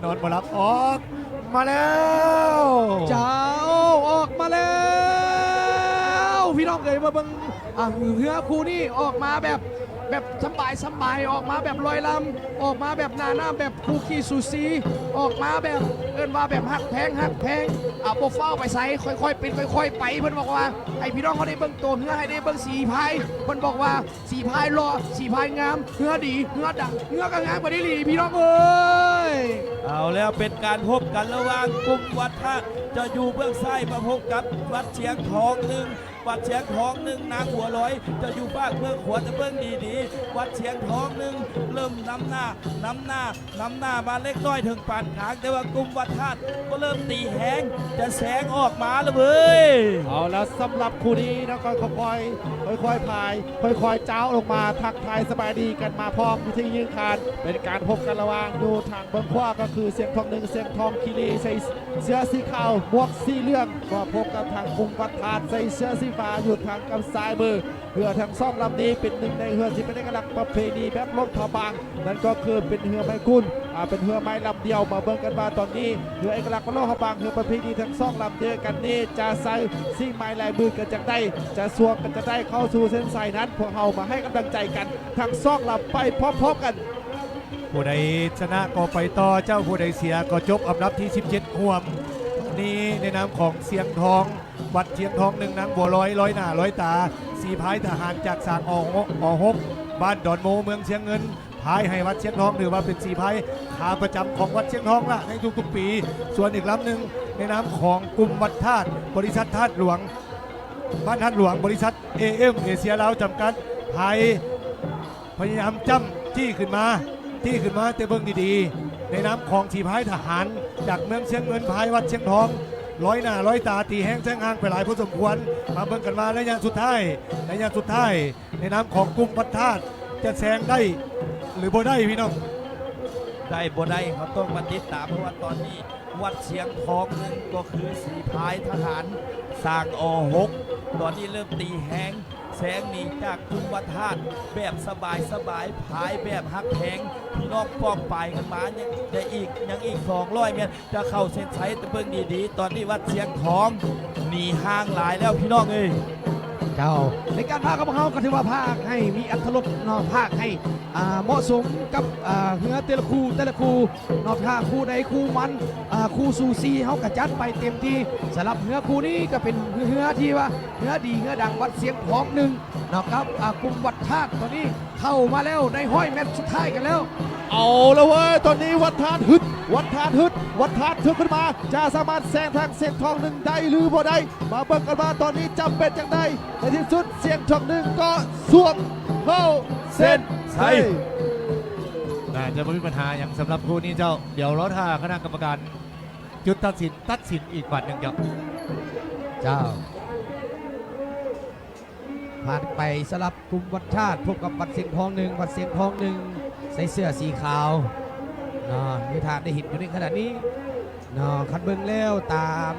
ນອນບໍ່ຫຼັບ ອອກມາແລ້ວ ເຈົ້າ ອອກມາແລ້ວ ພີ່ນ້ອງເອີຍ ມາເບິ່ງ ອ່າ ເຮືອຄູ່ນີ້ອອກມາແບບ ແບບສະບາຍໆ ອອກມາແບບລອຍລຳ ອອກມາແບບໜ້ານ້ຳ ແບບຄູ່ຂີ່ສູສີ ອອກມາແບບ ເອີ້ນວ່າແບບຮັກແພງ ຮັກແພງ ອ່າ ບໍ່ຟ້າວໄປໃສ ຄ່ອຍໆ ເປັນຄ່ອຍໆ ໄປ ເພິ່ນບອກວ່າ ໃຫ້ພີ່ນ້ອງເຮົາໄດ້ເບິ່ງໂຕເຮືອ ໃຫ້ໄດ້ເບິ່ງສີພາຍ ເພິ່ນບອກວ່າ ສີພາຍຫຼໍ່ ສີພາຍງາມ ເຮືອດີ ເຮືອດັງ ເຮືອກໍງາມກັນອີ່ຫຼີ ພີ່ນ້ອງເອີຍ. ເອົາແລ້ວ ເປັນການພົບກັນລະຫວ່າງກຸ່ມວັດທາດ ຈະຢູ່ເບື້ອງຊ້າຍມາພົບກັບວັດຊຽງທອງໜຶ່ງ ວັດຊຽງທອງໜຶ່ງ ນາງບົວລອຍ ຈະຢູ່ຟາກເບື້ອງຂວາ ຈະເບິ່ງດີໆ ວັດຊຽງທອງໜຶ່ງ ເລີ່ມນຳໜ້າ ນຳໜ້າ ນຳໜ້າມາເລັກນ້ອຍເຖິງປານກາງ ແຕ່ວ່າກຸ່ມວັດທາດກໍເລີ່ມຕີແຮງ ຈະແຊງອອກມາແລ້ວເວີຍ. ເອົາລະ ສຳລັບຄູ່ນີ້ເນາະ ກໍຄ່ອຍໆ ຄ່ອຍໆ ພາຍ ຄ່ອຍໆ ຈ້າວລົງມາ ທັກທາຍສະບາຍດີກັນມາພ້ອມວິທີຢືນຄານ ເປັນການພົບກັນລະຫວ່າງຢູ່ທາງເບື້ອງຂວາ ກໍຄືຊຽງທອງໜຶ່ງ ຊຽງທອງຄີລີ ໃສ່ເສື້ອສີຂາວ ໝວກສີເຫຼືອງ ກໍພົບກັບທາງກຸ່ມວັດທາດ ໃສ່ເສື້ອສີຟ້າ ຢູ່ທາງກັບຊ້າຍມື. ເຮືອທັງສອງລຳນີ້ເປັນໜຶ່ງໃນເຮືອທີ່ເປັນເອກະລັກປະເພນີແບບລົດພະບາງ ນັ້ນກໍຄືເປັນເຮືອໄມ້ກຸນ ອາ ເປັນເຮືອໄມ້ລຳດຽວ. ມາເບິ່ງກັນວ່າຕອນນີ້ເຮືອເອກະລັກລອບພະບາງ ເຮືອປະເພນີທັງສອງລຳດຽວກັນນີ້ ຈະໃສ່ສີໄມ້ລາຍມືກັນຈັ່ງໃດ ຈະສວມກັນຈັ່ງໃດເຂົ້າສູ່ເສັ້ນໄຊນັ້ນ ພວກເຮົາມາໃຫ້ກຳລັງໃຈກັນທັງສອງລຳໄປພ້ອມໆກັນ. ຜູ້ໃດຊະນະກໍໄປຕໍ່ເຈົ້າ, ຜູ້ໃດເສຍກໍຈົບອັນດັບທີສິບເຈັດຮ່ວມ. ນີ້ໃນນາມຂອງຊຽງທອງ ວັດຊຽງທອງໜຶ່ງ ນາງບົວລອຍ ລອຍໜ້າລອຍຕາ ສີພາຍທະຫານຈາກສາງ ອ ຫົກ ອ ຫົກ ບ້ານດອນໂມ ເມືອງຊຽງເງິນ ພາຍໃຫ້ວັດຊຽງທອງ ຖືວ່າເປັນສີພາຍຂາປະຈຳຂອງວັດຊຽງທອງລະໃນທຸກໆປີ. ສ່ວນອີກລຳໜຶ່ງ ໃນນາມຂອງກຸ່ມວັດທາດ ບໍລິສັດທາດຫຼວງ ບ້ານທາດຫຼວງ ບໍລິສັດ ເອເອັມ ເອເຊຍລາວ ຈຳກັດ ພາຍ ພະຍາຍາມຈ້ຳ ຈີ້ຂຶ້ນມາ ຈີ້ຂຶ້ນມາ ແຕ່ເບິ່ງດີໆ ໃນນາມຂອງສີພາຍທະຫານຈາກເມືອງຊຽງເງິນ ພາຍວັດຊຽງທອງ ລອຍໜ້າລອຍຕາ ຕີແຮງແຊງຫ່າງໄປຫຼາຍພໍສົມຄວນ. ມາເບິ່ງກັນວ່າໄລຍະສຸດທ້າຍ ໄລຍະສຸດທ້າຍ ໃນນາມຂອງກຸ່ມວັດທາດ ຈະແຊງໄດ້ ຫຼື ບໍ່ໄດ້ ພີ່ນ້ອງ. ໄດ້ບໍ່ໄດ້ ເຮົາຕ້ອງມາຕິດຕາມ ເພາະວ່າຕອນນີ້ ວັດຊຽງທອງໜຶ່ງ ກໍຄືສີພາຍທະຫານສາງ ອ ຫົກ ຕອນນີ້ເລີ່ມຕີແຮງ ແຊງໜີຈາກກຸ່ມວັດທາດແບບສະບາຍໆ ພາຍແບບຮັກແພງ ພີ່ນ້ອງປ້ອງປາຍກັນມາ ຍັງໄດ້ອີກ ຍັງອີກສອງຮ້ອຍແມັດ ຈະເຂົ້າເສັ້ນໄຊ ແຕ່ເບິ່ງດີໆ ຕອນນີ້ວັດຊຽງທອງໜີຫ່າງຫຼາຍແລ້ວ ພີ່ນ້ອງເອີຍ. ເຈົ້າ ໃນການພາກຂອງພວກເຮົາກໍຖືວ່າພາກໃຫ້ມີອັດຖະລົດເນາະ ພາກໃຫ້ ອ່າ ເໝາະສົມກັບ ອ່າ ເຮືອແຕ່ລະຄູ່ ແຕ່ລະຄູ່ເນາະ ຖ້າຄູ່ໃດຄູ່ມັນ ອ່າ ຄູ່ສູສີ ເຮົາກໍຈັດໄປເຕັມທີ່. ສຳລັບເຮືອຄູ່ນີ້ກໍເປັນເຮືອທີ່ວ່າເຮືອດີເຮືອດັງ ວັດຊຽງທອງໜຶ່ງເນາະ ກັບ ອ່າ ກຸ່ມວັດທາດ ຕອນນີ້ເຂົ້າມາແລ້ວ ໃນຮ້ອຍແມັດສຸດທ້າຍກັນແລ້ວ. ເອົາລະເວີຍ ຕອນນີ້ວັດທາດຮຶດ ວັດທາດຮຶດ ວັດທາດຖືກຂຶ້ນມາ ຈະສາມາດແຊງທາງຊຽງທອງໜຶ່ງໄດ້ ຫຼື ບໍ່ໄດ້ ມາເບິ່ງກັນວ່າຕອນນີ້ຈະເປັນຈັ່ງໃດ. ໃນທີ່ສຸດຊຽງທອງໜຶ່ງກໍສວມເຂົ້າເສັ້ນໄຊ. ໜ້າຈະບໍ່ມີບັນຫາຫຍັງສຳລັບຄູ່ນີ້ເຈົ້າ. ດຽວລໍຖ້າຄະນະກຳມະການຈຸດຕັດສິນ ຕັດສິນອີກບາດໜຶ່ງເຈົ້າ. ເຈົ້າ. ຜ່ານໄປສຳລັບກຸ່ມວັດທາດ ພົບກັບວັດຊຽງທອງໜຶ່ງ ວັດຊຽງທອງໜຶ່ງ ໃສ່ເສື້ອສີຂາວເນາະ ຄືທ່ານໄດ້ເຫັນຢູ່ໃນຂະນະນີ້ເນາະ. ຄັນເບິ່ງແລ້ວຕາມ